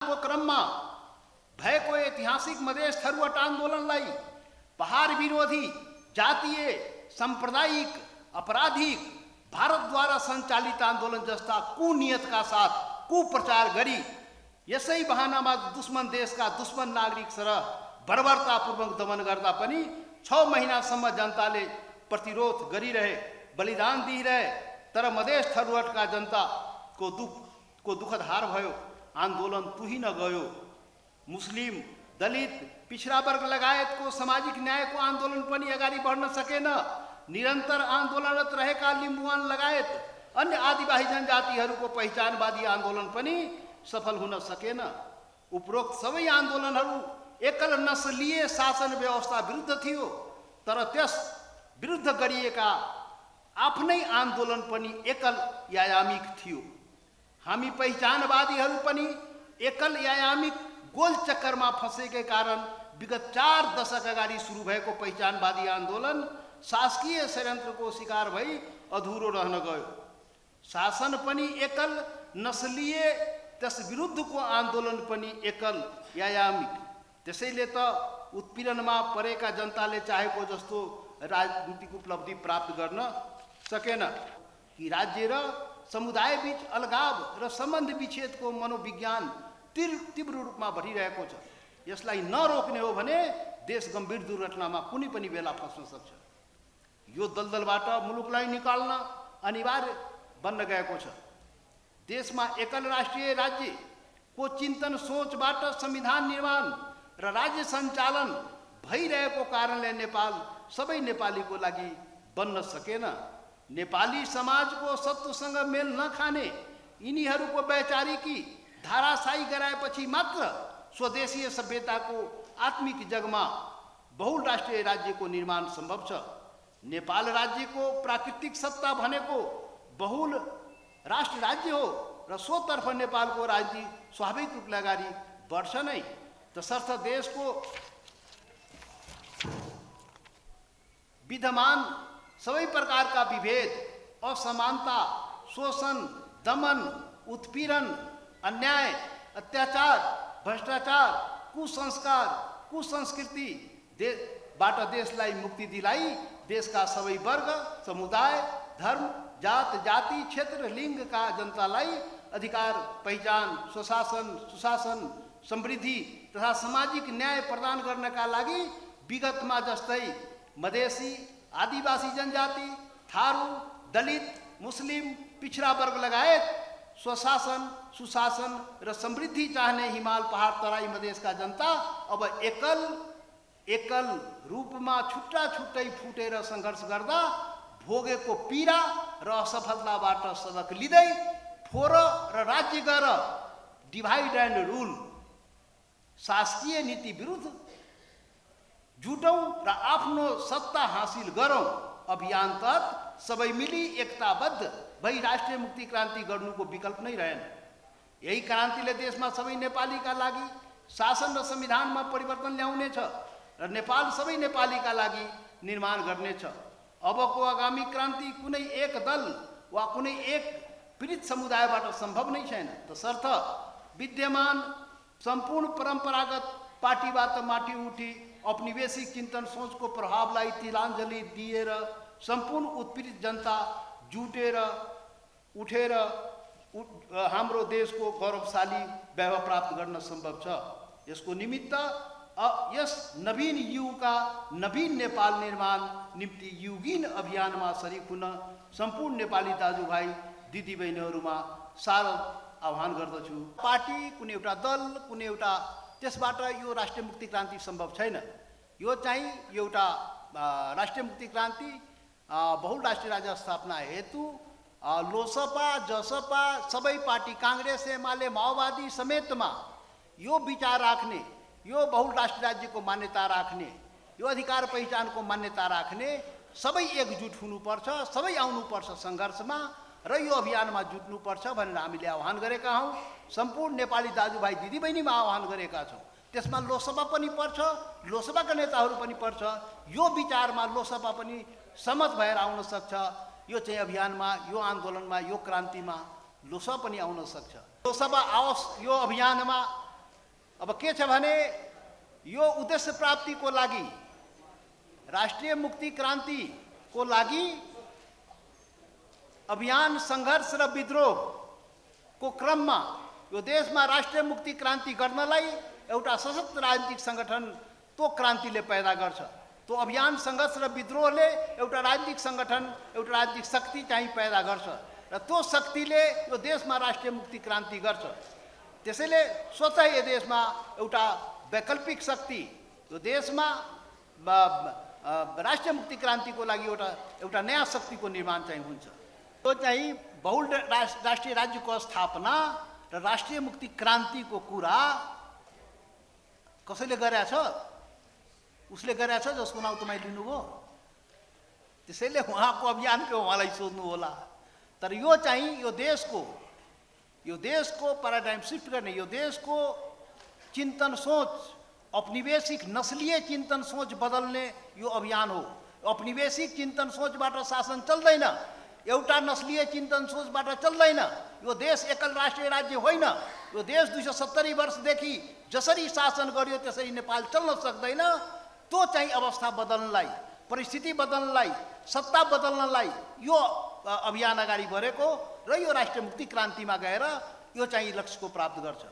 को क्रममा भएको ऐतिहासिक मधेस थरुवट आन्दोलनलाई पहाड विरोधी जातीय सांप्रदायिक आपराधिक भारतद्वारा सञ्चालित आन्दोलन जस्ता कुनियतका साथ कुप्रचार गरी यसै बहानामा दुश्मन देशका दुश्मन नागरिक सरह बर्बरतापूर्वक दमन गर्दा पनि 6 महिनासम्म जनताले प्रतिरोध गरिरहे, बलिदान दिइरहे। तर मधेस थरुवटका जनताको दुःखद हार भयो। आन्दोलन तुहिन गयो। मुस्लिम, दलित, पिछड़ा वर्ग लगायतको सामाजिक न्यायको आन्दोलन पनि अगाडि बढ्न सकेन। निरन्तर आन्दोलनरत रहेका लिम्बुवान लगायत अन्य आदिवासी जनजातिहरूको पहिचानवादी आन्दोलन पनि सफल हुन सकेन। उपरोक्त सबै आन्दोलनहरू एकल नस्लीय शासन व्यवस्था विरुद्ध थियो, तर त्यस विरुद्ध गरिएका आफ्नै आन्दोलन पनि एकल यायामिक थियो। हामी पहिचानवादीहरू पनि एकल यायामिक गोल चक्करमा फँसेकै कारण विगत 4 दशक अगाडि सुरु भएको पहिचानवादी आन्दोलन शासकीय षड्यन्त्रको शिकार भई अधुरो रहन गयो। शासन पनि एकल नस्लीय, त्यस विरुद्धको आन्दोलन पनि एकल यायामिक। त्यसैले त उत्पीडनमा परेका जनताले चाहेको जस्तो राजनीतिक उपलब्धि प्राप्त गर्न सकेन कि राज्य र समुदाय बीच अलगाव र सम्बन्ध विच्छेदको मनोविज्ञान तीव्र रूपमा बढिरहेको छ। यसलाई नरोक्ने हो भने देश गम्भीर दुर्घटनामा कुनै पनि बेला फस्न सक्छ। यो दलदलबाट मुलुकलाई निकाल्न अनिवार्य बन्न गएको छ। देशमा एकल राष्ट्रिय राज्यको चिन्तन सोचबाट संविधान निर्माण र राज्य सञ्चालन भइरहेको कारणले नेपाल सबै नेपालीको लागि बन्न सकेन। नेपाली समाजको सत्वसँग मेल नखाने यिनीहरूको वैचारिकी धाराशायी गराएपछि मात्र स्वदेशीय सभ्यताको आत्मिक जगमा बहुल राष्ट्रिय राज्यको निर्माण सम्भव छ। नेपाल राज्यको प्राकृतिक सत्ता भनेको बहुल राष्ट्र राज्य हो र सोतर्फ नेपालको राजनीति स्वाभाविक रूपले अगाडि बढ्छ नै। तसर्थ देशको विद्यमान सबै प्रकारका विभेद, असमानता, शोषण, दमन, उत्पीडन, अन्याय, अत्याचार, भ्रष्टाचार, कुसंस्कार, कुसंस्कृति बाट देशलाई मुक्ति दिलाई देशका सबै वर्ग, समुदाय, धर्म, जात, जाति, क्षेत्र, लिङ्गका जनतालाई अधिकार, पहिचान, स्वशासन, सुशासन, समृद्धि तथा सामाजिक न्याय प्रदान गर्नका लागि विगतमा जस्तै मधेसी, आदिवासी जनजाति, थारू, दलित, मुस्लिम, पिछड़ा वर्ग लगायत स्वशासन, सुशासन र समृद्धि चाहने हिमाल, पहाड, तराई मधेसका जनता अब एकल रूपमा छुट्टा छुट्टै फुटेर सङ्घर्ष गर्दा भोगेको पीडा र असफलताबाट सबक लिँदै फोर र राज्य गर, डिभाइड एन्ड रुल शासकीय नीति विरुद्ध जुटौँ र आफ्नो सत्ता हासिल गरौँ अभियान तहत सबै मिली एकताबद्ध भई राष्ट्रिय मुक्ति क्रान्ति गर्नुको विकल्प नै रहेन। यही क्रान्तिले देशमा सबै नेपालीका लागि शासन र संविधानमा परिवर्तन ल्याउनेछ र नेपाल सबै नेपालीका लागि निर्माण गर्नेछ। अबको आगामी क्रान्ति कुनै एक दल वा कुनै एक पीडित समुदायबाट सम्भव नै छैन। तसर्थ विद्यमान सम्पूर्ण परम्परागत पार्टीबाट माथि उठी औपनिवेशिक चिन्तन सोचको प्रभावलाई तिलाञ्जली दिएर सम्पूर्ण उत्पीडित जनता जुटेर उठेर हाम्रो देशको गौरवशाली वैभव प्राप्त गर्न सम्भव छ। यसको निमित्त यस नवीन युगका नवीन नेपाल निर्माण निम्ति युगीन अभियानमा सरिक हुन सम्पूर्ण नेपाली दाजुभाइ दिदीबहिनीहरूमा सारो आह्वान गर्दछु। पार्टी, कुनै एउटा दल, कुनै एउटा त्यसबाट यो राष्ट्रिय मुक्ति क्रान्ति सम्भव छैन। यो चाहिँ एउटा राष्ट्रिय मुक्ति क्रान्ति बहुल राष्ट्रिय राज्य स्थापना हेतु लोसपा, जसपा सबै पार्टी, काङ्ग्रेस, एमाले, माओवादी समेतमा यो विचार राख्ने, यो बहुल राष्ट्रिय राज्यको मान्यता राख्ने, यो अधिकार पहिचानको मान्यता राख्ने सबै एकजुट हुनुपर्छ, सबै आउनुपर्छ सङ्घर्षमा र यो अभियानमा जुट्नुपर्छ भनेर हामीले आह्वान गरेका हौँ। सम्पूर्ण नेपाली दाजुभाइ दिदीबहिनीमा आह्वान गरेका छौँ। त्यसमा लोसपा पनि पर्छ, लोसपाका नेताहरू पनि पर्छ। यो विचारमा लोसपा पनि सहमत भएर आउन सक्छ। यो चाहिँ अभियानमा, यो आन्दोलनमा, यो क्रान्तिमा लोसपा पनि आउन सक्छ। लोसपा आओस् यो अभियानमा अब के छ भने यो उद्देश्य प्राप्तिको लागि राष्ट्रिय मुक्ति क्रान्तिको लागि अभियान सङ्घर्ष र विद्रोहको क्रममा यो देशमा राष्ट्रिय मुक्ति क्रान्ति गर्नलाई एउटा सशक्त राजनीतिक सङ्गठन त्यो क्रान्तिले पैदा गर्छ। त्यो अभियान सङ्घर्ष र विद्रोहले एउटा राजनीतिक सङ्गठन, एउटा राजनीतिक शक्ति चाहिँ पैदा गर्छ र त्यो शक्तिले यो देशमा राष्ट्रिय मुक्ति क्रान्ति गर्छ। त्यसैले स्वतः यो देशमा एउटा वैकल्पिक शक्ति, यो देशमा राष्ट्रिय मुक्ति क्रान्तिको लागि एउटा नयाँ शक्तिको निर्माण चाहिँ हुन्छ। त्यो चाहिँ बहुल राष्ट्रिय राज्यको स्थापना र राष्ट्रिय मुक्ति क्रान्तिको कुरा कसैले गरेछ? उसले गरेछ जसको नाउँ तपाईँ लिनुभयो। त्यसैले उहाँको अभियानको उहाँलाई सोध्नु होला। तर यो चाहिँ यो देशको प्याराडाइम शिफ्ट गर्ने, यो देशको चिन्तन सोच, औपनिवेशिक नस्लीय चिन्तन सोच बदल्ने यो अभियान हो। औपनिवेशिक चिन्तन सोचबाट शासन चल्दैन, एउटा नस्लीय चिन्तन सोचबाट चल्दैन। यो देश एकल राष्ट्रिय राज्य होइन। यो देश 270 वर्षदेखि जसरी शासन गर्यो त्यसरी नेपाल चल्न सक्दैन। त्यो चाहिँ अवस्था बदल्नलाई, परिस्थिति बदल्नलाई, सत्ता बदल्नलाई यो अभियान अगाडि बढेको र यो राष्ट्रिय मुक्ति क्रान्तिमा गएर यो चाहिँ लक्ष्यको प्राप्त गर्छ।